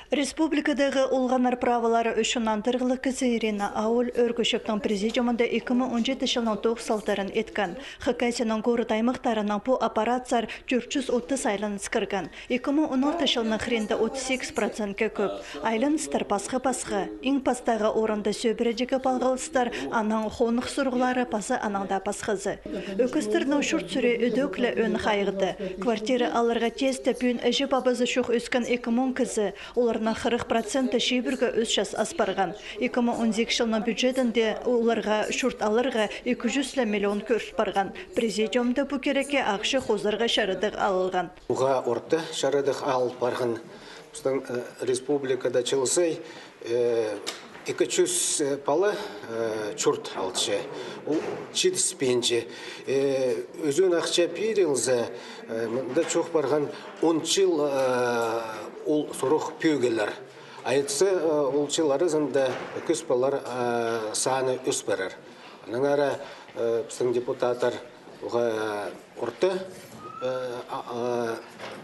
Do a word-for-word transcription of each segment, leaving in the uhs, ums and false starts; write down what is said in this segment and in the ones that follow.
Республикадағы олғаннар праволары ӱчӱн андырығлығ кізі Ирина Ауль Ӧӧркі Чӧптің президиумында ікі муң он читі чылның тоғыс салтарын иткен. Хакасияның город аймахтарынаң пу аппаратсар тӧрт чӱс отыс айланыс кірген. Ікі муң он алты чылның хыринда отыс сигіс процентке кӧп. Айланыстар пасха-пасха. Иң пастағы орында сӧбіредегі палғалыстар, анаң хонығ сурығлары паза анаң даа пасхазы. Ӧкістірнің чурт сӱрии ідӧк ле ӧӧн хайығда. Квартира аларға теесте пӱӱн іҷе-пабазы чох ӧскен ікі муң кізі. Оларның хырых проценті чибіргі ӱс час ас парған. Ікі муң он сигіс чылның бюджетінде оларға чурт аларға ікі чӱс ле миллион кӧріл парған. Президиумда пу кирекке ахча хозарға чарадығ алылған. Уғаа орта чарадығ алыл парған. Пістің, э, республикада чыл сай, э, ікі чӱс, э, пала, э, чурт алча. Ол читіспинче. Э, ӱзӱн ахча пирілзе, э, мында чох парған он чыл, э, ол сурығ пӧгілер. Айтса, э, ол чыл аразында кӧс палалар, э, саны ӧс парар. Анаң ары, э, пістің депутаттар уғаа орта, э, а, а,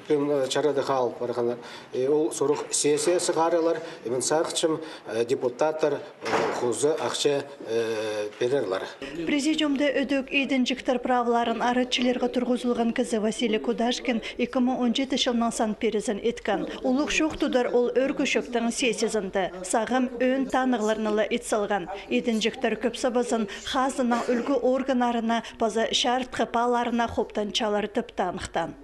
пӱӱн, э, чарадығ алыл парғаннар. Э, ол сурығ сессия сығарылар, э, мин сағынчам, э, депутаттар, э, хоза ахча, э, пирерлер. Президиумда ідӧк идінҷіктер праволарын аратчыларға турғызылған кізі Василий Кудашкин ікі муң он читі чылның сан пирізін иткен. Улуғ чох тудар ол Ӧӧркі Чӧптің сессиязында. Сағам ӧӧн танығларны ла ит салған. Идінҷіктер кӧп сабазын хазнаның ӱлгӱ органнарына паза чарытхы пааларына хоптанчалар тіп таныхтаан.